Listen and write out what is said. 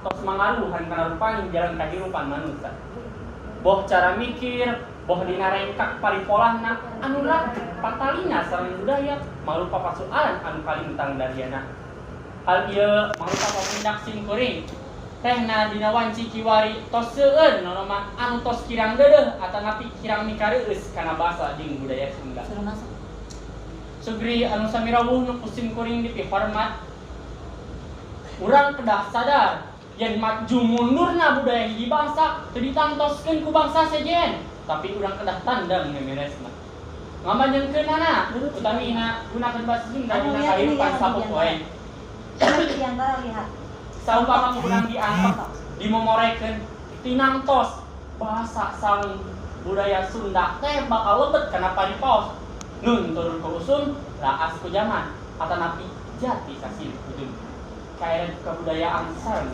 Tos mangaruhan kana rupani jalan kahirupan manusia. Boh cara mikir, boh dina rengkak paripolahna anu raket patalina sareng budaya mangrupa pasualan anu kalintang dariana. Hal ieu mangrupa patindak sim kuring. Tehna dina wanci kiwari tos seueur nonoman anu tos kirang deudeuh atanapi kirang mikareueus kana basa jeung budaya Sunda. Suruh masuk. Sugri anu sami rawuh nu ku sim kuring dipihormat. Urang kedah sadar yen maju mundurna budaya hiji bangsa teu ditangtoskeun ku bangsa sejen, tapi urang kedah tandang memeresna. Ngamanjengkeunana utamina gunakeun bahasa Sunda Kamu dina lihat ini kahirupan ya, sapopoe. Di antara lihat. Saumpama urang diantep, dimomorekeun, tinangtos bahasa sareng budaya Sunda teh bakal lebet kana paripaos. Nun turun ku usum, raas ku jaman, atanapi jati sasilih ujung. Kaeren kebudayaan sareng